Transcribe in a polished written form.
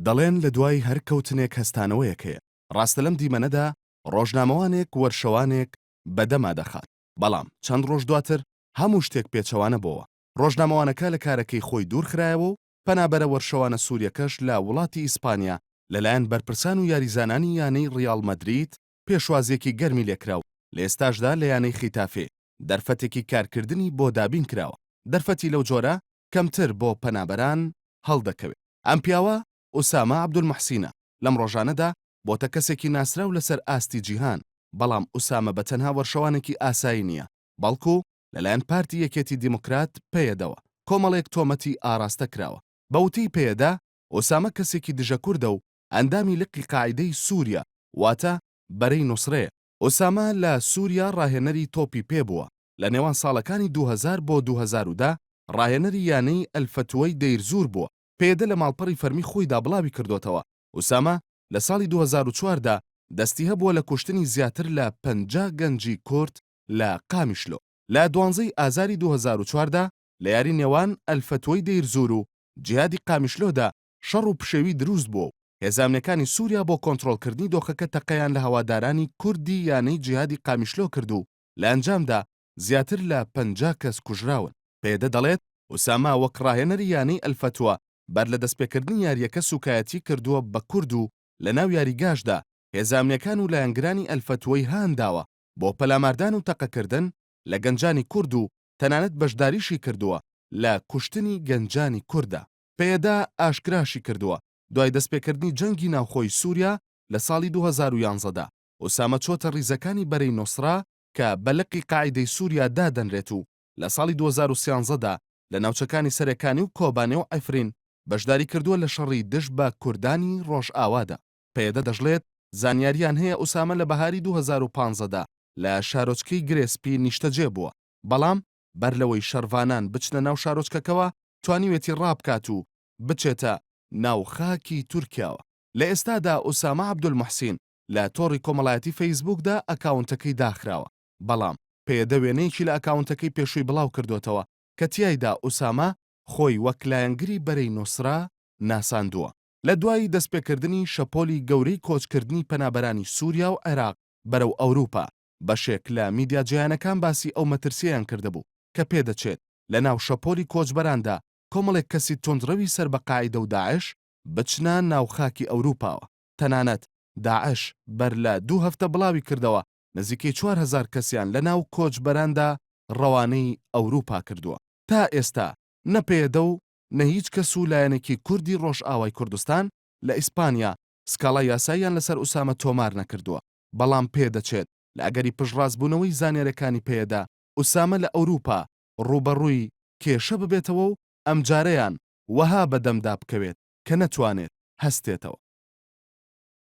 دەڵێن لە دوای هەر کەوتنێک هەستانەوەیەک هەیە. ڕاستە لەم دیمەنەدا ڕۆژنامەوانێک وەرشەوانێک بە دەما دەخات، بەڵام چەند ڕۆژ دواتر هەموو شتێک پێچەوانە بۆوە. ڕۆژنامەوانەکە لە کارەکەی خۆی دوور خرایەوە و پەنابەرە وەرشەوانە سووریەکەش لە وڵاتی ئیسپانیا لەلایەن بەرپرسان و یاریزانانی یانەی ڕیاڵ مەدرید پێشوازییەکی گەرمی لێکرا و لە ئێستاشدا لە یانەی خیتافێ دەرفەتێکی کارکردنی بۆ دابین کراوە. دەرفەتی لەو جۆرە کەمتر بۆ پەنابەران هەڵدەکەوێت. ئەم پیاوە ئوسامە عەبدولموحسینە، لەم ڕۆژانەدا بۆتە کەسێکی ناسراو لەسەر ئاستی جیهان، بەڵام ئوسامە بە تەنها وەرشەوانێکی ئاسایی نییە، بەڵکو لەلایەن پارتی یەکێتی دیموکرات، پەیەدەوە کۆمەڵێک تۆمەتی ئاڕاستە کراوە. بە وتەی پەیەدە، ئوسامە کەسێکی دژە کوردە و ئەندامی لقی قاعیدەی سووریا، واتە بەرەی نوسرەیە. ئوسامە لە سووریا ڕاهێنەری تۆپی پێ بووە، لە نێوان ساڵەکانی 2000 بۆ 2010 ڕاهێنەری یانەی ئەلفەتوەی دەیرزوور بووە. پەیەدە لە ماڵپەڕی فەرمی خۆیدا بڵاوی کردۆتەوە، ئوسامە لە ساڵی 2004 دا دەستی هەبووە لە کوشتنی زیاتر لە 50 گەنجی کورد لە قامیشلۆ. لە دوانزەی ئازاری 2004 دا لە یاری نێوان ئەلفەتوەی دەیرزوور و جیهادی قامیشلۆدا شەڕ و پشێوی دروست بووە و هێزە ئەمنیەکانی سووریا بۆ کۆنترۆڵکردنی دۆخەکە تەقەیان لە هەوادارانی کوردی یانەی جیهادی قامیشلۆ کرد و لە ئەنجامدا زیاتر لە 50 کەس کوژراون. پەیەدە دەڵێت، ئوسامە وەک ڕاهێنەری یانەی ئەلفەتوە بەر لە دەستپێکردنی یارییەکە سوکایەتی کردووە بە کورد و لەناو یاریگاشدا هێزە ئەمنیەکان و لایەنگرانی ئەلفەتوەی هانداوە بۆ پەلاماردان و تەقەکردن لە گەنجانی کورد و تەنانەت بەشداریشی کردووە لە کوشتنی گەنجانی کورددا. پەیەدە ئاشکراشی کردووە، دوای دەستپێکردنی جەنگی ناوخۆی سوریا لە ساڵی 2011 دا، ئوسامە چۆتە ڕیزەکانی بەرەی نوسرە کە بە لقی قاعیدەی سوریا دادەنرێت و لە ساڵی 2013 دا لە ناوچەکانی سەرێکانی و کۆبانێ و عەفرین بەشداری کردووە لە شەڕی دژ بە کوردانی ڕۆژئاوادا. پەیەدە دەشڵێت، زانیارییان هەیە ئوسامە لە بەهاری 2015 دا لە شارۆچکەی گرێ سپی نیشتەجێ بووە، بەڵام بەر لەوەی شەڕڤانان بچنە ناو شارۆچکەکەوە توانیوێتی ڕابکات و بچێتە ناو خاکی تورکیاوە. لە ئێستادا ئوسامە عەبدولموحسین لە تۆڕی کۆمەڵایەتی فەیسبووکدا ئەکاونتەکەی داخراوە، بەڵام پەیەدە وێنەیەکی لە ئەکاونتەکەی پێشووی بڵاوکردۆتەوە کە تیایدا ئوسامە خۆی وەک لایەنگری بەرەی نوسرە ناساندووە. لە دوای دەستپێکردنی شەپۆلی گەورەی کۆچکردنی پەنابەرانی سووریا و عێراق بەرەو ئەوروپا، بەشێک لە میدیا جیهانەکان باسی ئەو مەترسییەیان کردبوو کە پێدەچێت لەناو شەپۆلی کۆچبەراندا کۆمەڵێک کەسی توندڕەوی سەر بە قاعیدە و داعش بچنە ناو خاکی ئەوروپاوە. تەنانەت داعش بەر لە دوو هەفتە بڵاوی کردەوە نزیکەی 4000 کەسیان لەناو کۆچبەراندا ڕەوانەی ئەوروپا کردووە. تا ئێستا نە پەیەدە و نە هیچ کەس و لایەنێکی کوردی ڕۆژئاوای کوردستان لە ئیسپانیا سکاڵای یاساییان لەسەر ئوسامە تۆمار نەکردووە، بەڵام پێدەچێت لە ئەگەری پشتڕاستبوونەوەی زانیارییەکانی پەیەدە، ئوسامە لە ئەوروپا ڕووبەڕووی کێشە ببێتەوە و ئەمجارەیان وەها بەدەمدا بکەوێت کە نەتوانێت هەستێتەوە.